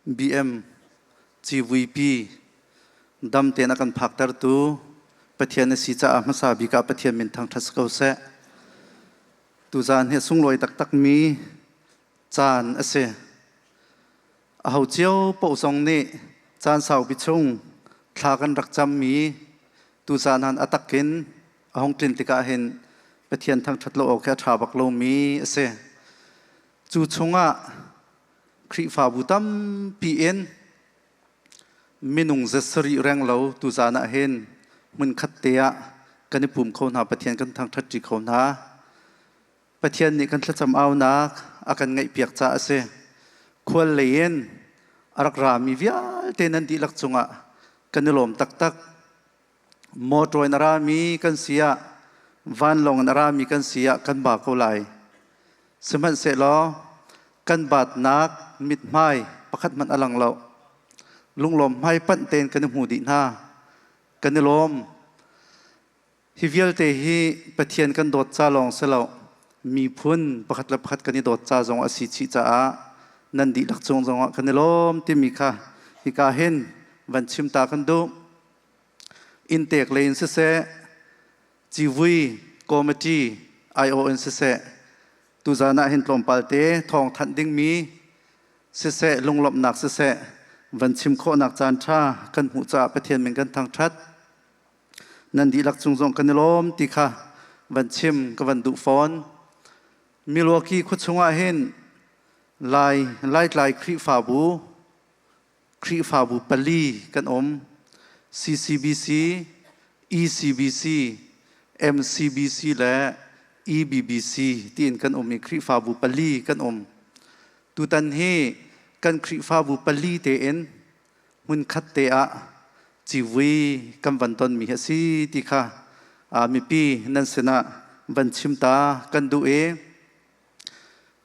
BM GVP ດຳເຕັນອາການພາກຕາຣະຕູ ປະທຽນອາຊີຈະອາມາສາບິກະປະທຽນເມັນທັງທັດສະເກົາແຊະ ຕູຈານເຮຊຸງລອຍຕັກຕັກມີ ຈານອາເຊ ອາເຮົາຈຽວໂປະຊົງເນ ຈານສາວປິດຊົງ ທາກັນລັກຈຳມີ ຕູຈານຮັນອາຕັກເກັນ ອາຫົງກລິນຕິກະເຫັນ ປະທຽນທັງທັດໂລອອກແຄທາບັກໂລມີອາເຊ ຈູຊຸງອາ ຄຣິຟາບູຕຳປີເອັນ ມິນຸງເຈັດສະຣິແຣງເລົາ ຕູຈານອາເຫັນ ມຶນຄັດເຕອະ ກະນິປຸມເຂົ້າໜາ ປະທຽນກັນທັງທັດຈິເຂົ້າໜາ ປະທຽນນິກັນທະຈຳອາວນາກ ອາກັນໄງປຽກຈາອາເຊ ຄວນເລເຢັນ ອາລັກຣາມີວຽລເຕນັນດີລັກຈຸງອະ ກະນິໂລມຕັກຕັກ ໂມໂຕນາຣາມີກັນເສຍ ວານລົງນາຣາມີກັນເສຍ ກັນບາໂກໄລ ສະມັນເສລອ ກັນບາດນາກ ມິດໄມ້ ປະຄັດມັນອະລັງເລົາ ລຸງລົມໄມ້ປັນເຕນ ກະນິຫູດີນາ ກະນິໂລມ ຮິວຽລເຕຮີ ປະທຽນກັນໂດດຈາລອງສະເລົາ ມີພຸນ ປະຄັດລະປະຄັດ ກະນິໂດດຈາ ຈອງອາຊີຊິຈາອາ ນັນດີລັກຈົງ ຈອງອາ ກະນິໂລມ ຕິມີຄາ ຮິກາເຫັນ ວັນຊິມຕາກັນດຸ ອິນເຕກເລນເສແຊ ຈີວີ ໂກມະຈີ ໄອໂອເອັນເສແຊ ຕູຈານອາເຫັນໂຕມປາລເຕ ທອງທັນດິງມີ ເສແຊ ລຸງລົບນາກເສແຊ ວັນຊິມໂຄນາກຈານທາ ກັນຫູຈາ ປະທຽນເມັນກັນທັງທັດ ນັນດີລັກຈຸງຈົງ ກະນິໂລມ ຕິຄາ ວັນຊິມ ກະວັນດຸຟອນ ມິລວກີ ຄຸດຊຸງອາເຫັນ ລາຍ ລາຍກລາຍຄຣິຟາບູ ຄຣິຟາບູປະລີ ກັນອົມ CCBC ECBC MCBC ແລະ EBBC ຕີນກັນອົມ ມີຄຣິຟາບູປະລີ ກັນອົມ ຕູຕັນເຮ ກັນຄຣິຟາບູປະລີເຕເອັນ ມຸນຄັດເຕອະ ຈີວີ ກຳວັນຕອນມີເຮຊີ ຕິຄາ ອາ ມີປີ ນັນເສນະ ວັນຊິມຕາ ກັນດູເອ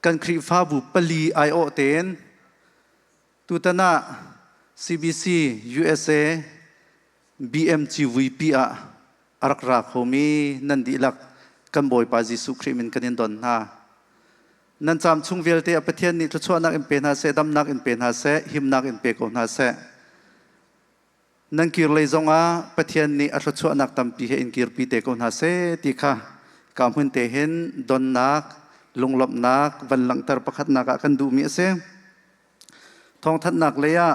ກັນຄຣິຟາບູປະລີ ໄອໂອເຕນ ຕູຕະນະ CBC USA BMGV ປີອະ ອາລັກຣາໂຄມີ ນັນດີລັກ ກັນໂບຍປາຈີສຸຄຣິມິນ ກະນິນດອນນາ ນັນຈາມຊຸງວຽລເຕອະ ປະທຽນນິ ທະຊວນນາກເອັນເປນາເຊ ດຳນາກເອັນເປນາເຊ ຫິມນາກເອັນເປໂກນາເຊ ນັນກິລເລຈອງອາ ປະທຽນນິ ອະ ທະຊວນນາກຕຳປີ ເຮອິນກິລປີເຕໂກນາເຊ ຕິຄາ ກາມຫືນເຕເຫັນ ດອນນາກ ລຸງລັບນາກ ວັນລັງຕາລະປະຄັດນາກະ ກັນດູມີອາເຊ ທອງທັດນາກເລຍະ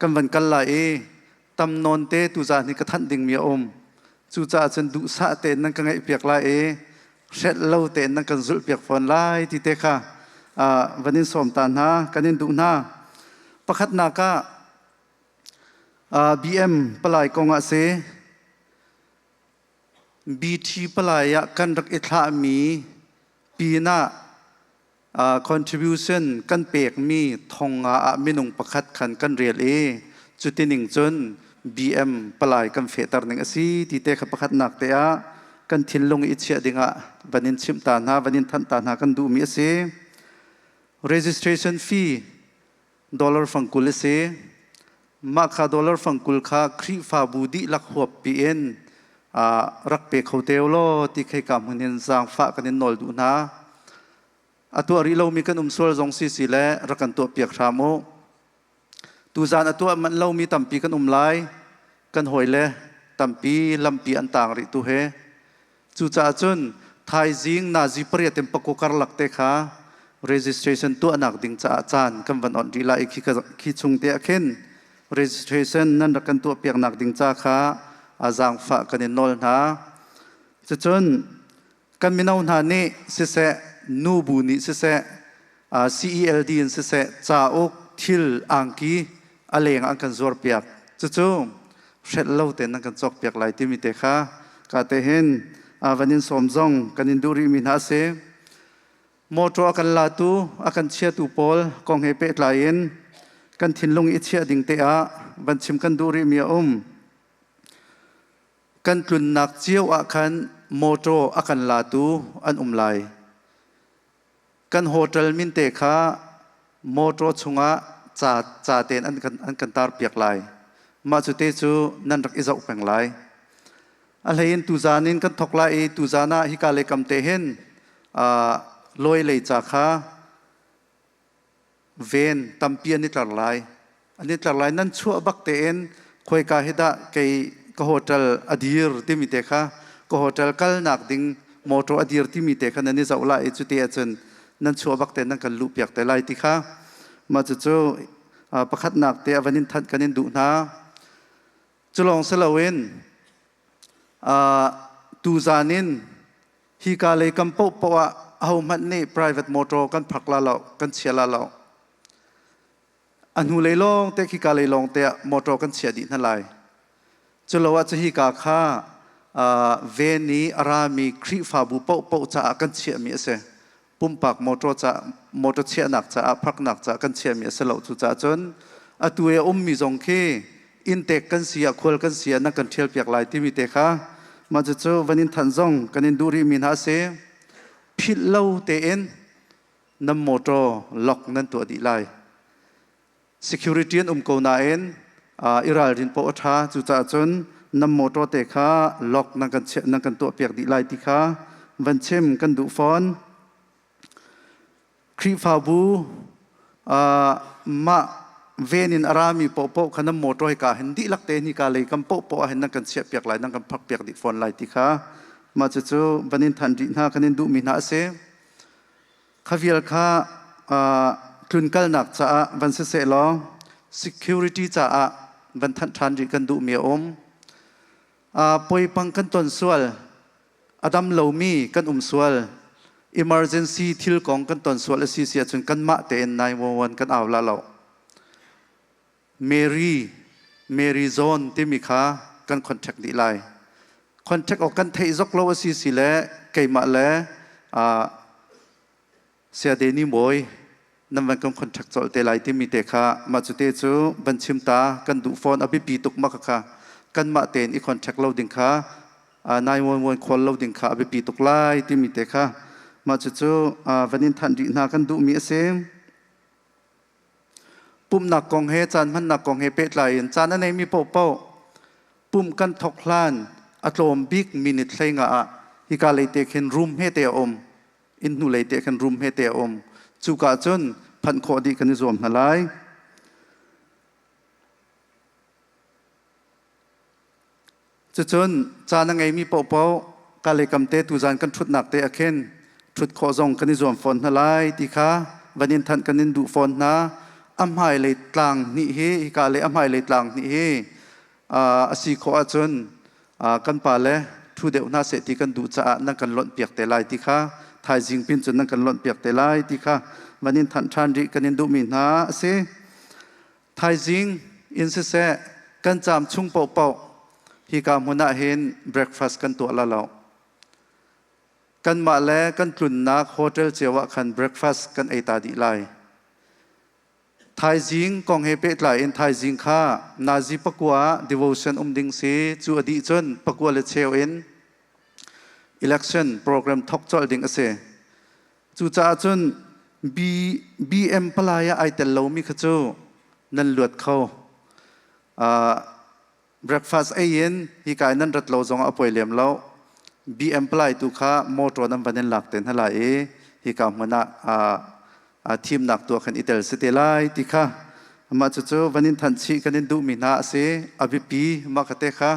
ກຳວັນກັນລາເອ ຕຳນອນເຕ ຕູຈານິກະທັນດິງມີອາອົມ ຈູຈາອາເຊນດຸສະເຕນ ນັນກະໄງປຽກລາເອ ເຊັດເລົາເຕນ ນັນກະຊຸລປຽກຟອນລາຍ ຕິເຕຄາ ອາ ວັນນິນສອມຕານຫາ ກະນິນດຸນາ ປະຄັດນາກະ ອາ ບີເອັມ ປະລາຍກອງອາເຊ ບີທີປະລາຍຍະ ກັນລັກອິດທະມີ ປີນາ ອາ ຄອນທຣິບິວຊັນ ກັນເປກມີ ທອງງາອະ ມິນຸງປະຄັດຄັນ ກັນເຣລເອ ຈຸຕິນິງຈົນ ບີເອັມ ປະລາຍກັນເຟຕັນນິງອາຊີ ຕິເຕຄະປະຄັດນາກເຕອະ ກັນທິນລົງອິດເຊຍດິງອະ ວັນນິນຊິມຕານຫາ ວັນນິນທັນຕານຫາ ກັນດູມີອາເຊ ເຣຈິສເທຣຊັນຟີ ດອລລາຣ໌ຟັງກຸລເອເຊ ມະຄາດອລລາຣ໌ຟັງກຸລຄາ ຄຣິຟາບູດີລັກຫວບປີເອັນ ອາ ລັກເປເຂົ້າເຕວລໍ ຕິໄຄກາມຫືນເຫັນ ຈາງຟາກະນິນນອລດຸນາ ອາຕົວະລິເລົາມີກັນອຸມສວນ ຈອງຊີຊີແລ ລັກກັນຕົວະປຽກທາໂມ ຕູຈານອາຕົວະມັນເລົາມີຕຳປີກັນອຸມລາຍ ກັນໂຫຍແລ ຕຳປີ ລຳປີອັນຕາງລິຕູເຮ ຈູຈາອາຈຸນ ທາຍຈິງ ນາຈີປະເຣຍເຕັມປະໂກກາລະລັກເຕຄາ ເຣຈິສເທຣຊັນຕົວະນາກດິງຈາອາຈານ ກຳວັນອອນດີລາເອ ຄີຊຸງເຕອະເຄັນ ເຣຈິສເທຣຊັນ ນັນລັກກັນຕົວະປຽກນາກດິງຈາຄາ ອາຈາງຟາກະນິນນອລນາ ຈະຈຸນ ກັນມິນາວນາເນ ເຊແຊະ ນູບູນີ ເຊແຊະ ອາ ຊີອີແອລດີ ເຊແຊະ ຈາອົກ ທິລ ອາງກີ ອາເລງ ອັນກັນຈວດປຽກ ຈູຈູ ເຊັດເລົາເຕນ ນັນກັນຈອກປຽກລາຍ ຕິມີເຕຄາ ກາເຕເຫັນ ອາ ວັນນິນສອມຈອງ ກະນິນດຸຣິມິນາເຊ ໂມໂຕອາກັນລາຕູ ອາກັນເຊຍຕູໂປລ ກອງເຮເປະຕາເອັນ ກັນທິນລຸງອິດເຊຍດິງເຕອະ ວັນຊິມກັນດຸຣິມີອາອຸມ ກັນຕຣຸນນັກຈຽວອາຄັນ ໂມໂຕອາກັນລາຕູ ອັນອຸມລາຍ ກັນໂຮເຕັນມິນເຕຄາ ໂມໂຕຊຸງອາ ຈາ ຈາເຕນ ອັນກັນ ອັນກັນຕາລປຽກລາຍ ມາຈຸເຕຈຸ ນັນລັກອິເຈົ້າແປງລາຍ ອາເລນຕູຈານິນ ກັນທົກລາເອ ຕູຈານາ ຮິກາເລກຳເຕເຫັນ ອາ ໂລຍເລຈາຄາ ເວນ ຕຳປຽນນິຕາລາຍ Ani tlar lai nan chhuah bak tein, khoi ka hida kei ka hotel a dir timi te kha, ka hotel kal nak ding motor a dir timi te kha nani zau lai chu te a chun nan chhuah bak te nan kan luh piak te lai ti kha. Ma chu chu, a, pakhat nak te a vanin than kanin duh na. Chu long sa lo in, a, tu zanin, hi ka lei kam poh poh a, a ho mat ni private motor kan phak la lo, kan chia la lo. A hnu lei long te, hi ka lei long te, motor kan chia dih na lai. Chu lo a chu hi ka kha, a, veni arami Khrihfabu poh poh cha a kan chia mi a se. Pumpak motor cha, motor chia nak cha, a phak nak cha kan chia mi a se lo chu cha chun. A tu e um mi zong khi, in tek kan sia, khual kan sia, na kan thial piak lai timi te kha. Ma chu chu vanin than zong kanin duh ri mi na se. Phit lo te in, nam motor lock nan tuah dih lai. Security an um ko na in, a, i ral rin poh a tha, chu cha chun nam motor te kha lock nan kan chia, nan kan tuah piak dih lai ti kha. Van chim kan duh phone. Khrihfabu, a, ma venin arami poh poh kha nam motor hi ka hin dih lak te hi ka lei kam poh poh a hin nan kan chia piak lai, nan kan phak piak dih phone lai ti kha. Ma chu chu vanin than ri na kanin duh mi na se. Kha vial kha, a, tlun kal nak cha a van se se lo, security cha a van than than ri kan duh mi a um. A, poi pang kan ton sual, a dam lo mi kan um sual, emergency thil kong kan ton sual a si sia chun kan ma te in nine one one kan au la lo. Mary, Mary Zone timi kha kan contact dih lai. Contact awk kan theih zok lo a si si le, keima le, a, Sia Deni Moi, nan van kan contact chol te lai timi te kha, ma chu te chu van chim ta, kan duh phone a bipi tuk ma kha kha. Kan ma ten i contact lo ding kha, a, nine one one call lo ding kha, a bipi tuk lai timi te kha. Ma chu chu, a, vanin than ri na kan duh mi a se. Pum nak kong he, chan man nak kong he peh tlai in, chan a nei mi poh poh. Pum kan thok hlan, a tlawm bik minute hlei nga a, hi ka lei te khen room he te a um. In hnu lei te khen room he te a um. Chu ka chun, phan kho dih kan i zuam na lai. Chu chun, chan a ngei mi poh poh, ka lei kam te tu zan kan thut nak te a khen, thut kho zong kan i zuam phone na lai ti kha, vanin than kanin duh phone na, a hmai lei tlang ni hi, hi ka lei a hmai lei tlang ni hi, a, a si kho a chun, a, kan pa le, thu deuh na se ti kan duh cha a, nan kan lon piak te lai ti kha, thai zing pin chun nan kan lon piak te lai ti kha, vanin than than ri kanin duh mi na a se. Thaizing in siseh, kan cham chung poh poh, hi ka hmun ah hin breakfast kan tuah la lo. Kan mah le kan tlun nak hotel cheu ah khan breakfast kan ei ta dih lai. Thaizing kong he peh tlai in thaizing kha nazi pakua devotion um ding si chu a dih chun pakua le cheu in election program thok chol ding a se. Chu cha chun B, B M palai a ai tel lo mi kha chu nan luat kho. A, breakfast ei in hi kai nan rat lo zong a poi lem lo. B M palai tu kha motor nan van en lak ten halai e hi ka hmana a, a thim nak tua khan i tel se te lai ti kha. Ama chu chu van in than chi kan in duh mi na se a bipi ma kha te kha.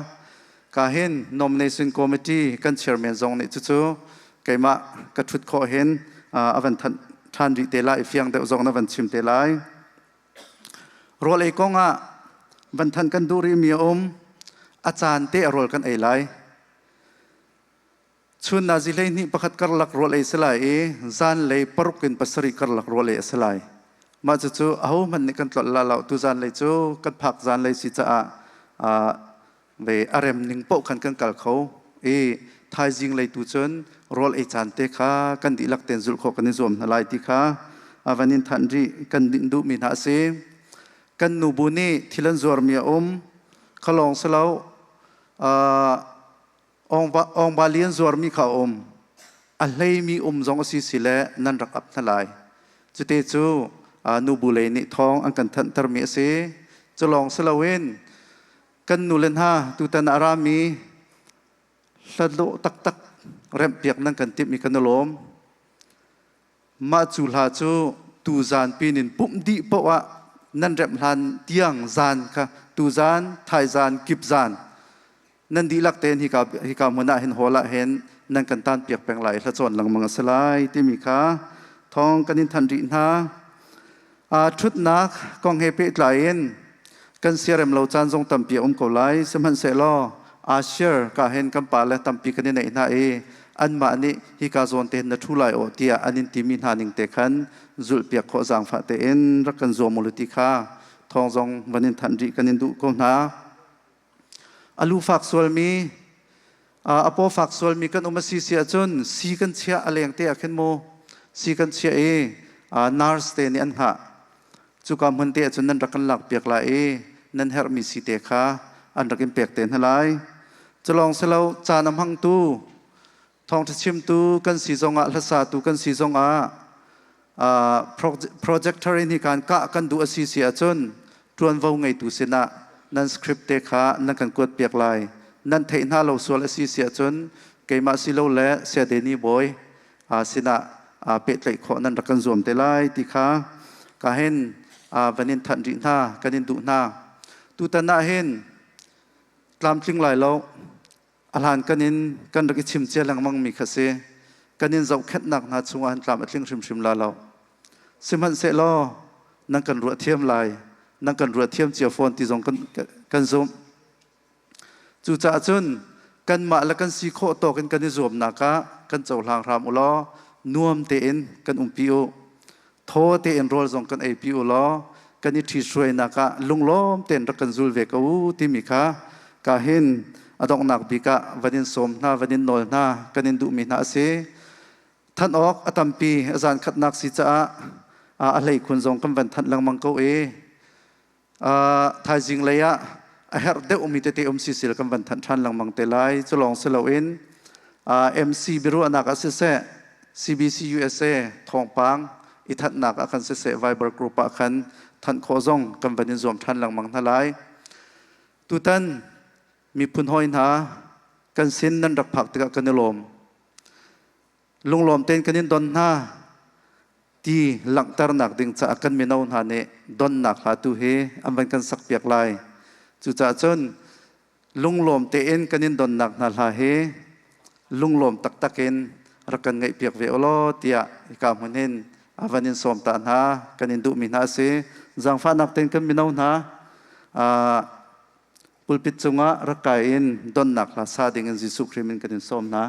Ka hin nomination committee kan chairman zong ni chu chu keima ka thut kho hin, a, a van than, than ri te lai fiang deuh zong na van chim te lai. Rual ei kong ah van than kan duh ri mi a um a chan te a rual kan ei lai. Chun nazi lei ni pakhat karlak rual ei se lai e, zan lei paruk in pasari karlak rual ei a se lai. Ma chu chu a ho man ni kan tlot la lo tu zan lei chu kan phak zan lei si cha a, a, ve a rem ning poh khan kan kal kho. E, thaizing lei tu chun rual ei chan te kha kan dih lak ten zul kho kan i zuam na lai ti kha. A van in than ri kan dih duh mi na se. Kan nu bu ni thilan zuar mi a um. Kha long sa lo. A, Ong ba, ong ba lian zuar mi kha um. A hlei mi um zong a si si le nan rak ap na lai. Chu te chu, a, nu bu lei ni thong an kan than tar mi a si. Chu long sa lo in kan nu len ha tu tan a ra mi hla lo tak tak rem piak nan kan tip mi kan lom. Ma chu hla chu tu zan pin in pum dih poh ah ນັ້ນແລັບລານຕຽງຈານຄະ ຕູ້ຈານ ຖ່າຍຈານ ກິບຈານ ນັ້ນດີລັກເຕນ ຮີກາ ຮີກາຫົວໜ້າເຫັນ ຫໍລະເຫັນ ນັ້ນກັນຕານປຽກແປງຫຼາຍ ລະຈອນລັງມັງອະສະຫຼາຍ ຕິມີຄາ ທອງກະນິນທັນລິນາ ອາ ທຸດນາກ ກອງເຮເປດຫຼາຍເອັນ ກັນເສຍແຣມເຫຼົ່າຈານ ຊົງຕຳເປຍອົມເກົາຫຼາຍ ສະມັນເສລໍ ອາເຊຍ ກາເຫັນກຳປາ ແລະ ຕຳປີກະນິນນາເອ ອັນມາອັນນີ້ ຮີກາໂຈນເຕນນະທູຫຼາຍໂອເຕຍ ອັນນິນຕີມີນານິງເຕຄັນ ຈຸລປຽກເຄາະຈາງຟະເຕເອັນ ລັກກັນໂຈມຸລະຕິຄາ ທອງຈອງ ວະນິນທັນລິ ກະນິນດຸ ກົມນາ ອາລູຟາກສວນມີ ອາ ອາໂປຟາກສວນມີ ກັນອຸມາຊີເຊຍຈຸນ ຊີກັນເຊຍ ອາແລງເຕອາເຄັນໂມ ຊີກັນເຊຍເອ ອາ ນາສເຕນິອັນຫະ ຈຸກາມເພິນເຕອາຈຸນ ນັ້ນລັກກັນລາກປຽກລາເອ ນັ້ນແຮຣມີຊີເຕຄາ ອັນລັກກິນແປກເຕນຫະລາຍ ຈະລອງສະເລົາ ຈານຳຫັງຕູ ທອງທະຊິມຕູ ກັນສີຈົງອາ ລະສາຕູ ກັນສີຈົງອາ ອາ ໂປຣເຈັກເຕີ ເຫັນທີ່ການກະກັນດູອາຊີເຊຍອາຈົນ ຕວນເວົ້າໄງຕູເຊນະ ນັ້ນສະຄຣິບເຕຄາ ນັ້ນກັນກວດປຽກລາຍ ນັ້ນເທນາເລົາຊວລອາຊີເຊຍອາຈົນ ໄກມະຊີເລົາແລ ເຊເດນີບອຍ ອາ ເຊນະ ອາ ເປດໄລເຄາະ ນັ້ນລັກກັນໂຈມເຕລາຍ ຕິຄາ ກາເຫັນ ອາ ວະນິນທັນລິນາ ການິນດຸນາ ຕູຕະນະເຫັນ ຕາມຕຶງລາຍເລົ່າ ອາລານກະນິນ ກັນດະກິດຊິມເຈຍແລງມັງມີຄະເຊ ກະນິນເຈົ້າແຄດໜັກໜາ ຊຸງອານຕາມອາຕລິງຊຶມຊຶມລາເລົ່າ ຊິມຫັນເສລໍ ນັງກັນຣວດທຽມລາຍ ນັງກັນຣວດທຽມເຈຍຟອນ ຕິຈົງກັນ ກັນຊຸມ ຈູຈາຈຸນ ກັນມະລະກັນຊີໂຄໂຕກັນ ກະນິໂຈມນາກະ ກັນເຈົ້າລາງຮາມອຸລໍ ນວມເຕເອັນ ກັນອຸມປີອຸ ໂທເຕເອັນໂຣລ ຈົງກັນໄອປີອຸລໍ ກະນິທີຊ່ວຍນາກະ ລຸງລອມເຕນ ລັກກັນຈູລເວກະອູ ຕິມີຄາ ກາເຫັນ ອາດອກນາກບີກະ ວະນິນໂສມນາ ວະນິນໂນລນາ ກະນິນດຸມີນາເຊ ທັນອອກ ອາຕຳປີ ອາຈານຂັດນາກສີຈະອະ ອາ ອາໄລຄຸນ ຈົງກຳວັນທັນລັງມັງເກົາເອ ອາ ທາຍຈິງໄລຍະ ອາແຮດເດວ ມີເຕເຕ ອມຊີຊິລ ກຳວັນທັນ ທັນລັງມັງເຕລາຍ ຈະລອງສະເລົາເອັນ ອາ ເອັມຊີ ບິໂຣ ອານາກະເຊເຊ ຊີບີຊີ ຢູເອສເອ ທອງປາງ ອີທັດນາກະຄັນເຊເຊ ໄວເບີກຣຸບປະຄັນ ທັນໂຄຈົງ ກຳວັນນິນຈວມ ທັນລັງມັງນາລາຍ ຕູຕັນ ມີພຸນຫອຍນາ ກັນຊິນ ນັນດັກຜັກ ຕິກະ ກະນິໂລມ ລຸງລອມເຕນ ກະນິນດອນນາ ຕີລັງຕາຣະໜາກດິງຈະອາກັນມິເນົານາເນ ດອນນາກລາຕູເຮ ອຳວັນກັນສັກປຽກລາຍ ຈຸຈາຈົນ ລຸງລອມເຕເອັນ ກະນິນດອນນາກນາລາເຮ ລຸງລອມຕັກຕັກເອັນ ຣະກັນໄງປຽກເວໂອໂລຕຽ ກາມຸນເຫັນ ອາວະນິນຊອມຕານາ ກະນິນດຸມີນາເຊ ຈາງຟ້ານາກເຕນ ກະນມິເນົານາ ອາ ປຸລປິດຈຸງະ ຣະກາຍເອັນ ດອນນາກລາຊາ ດິງເອັນ ຈີຊູຄຣິມເອັນ ກະນິນຊອມນາ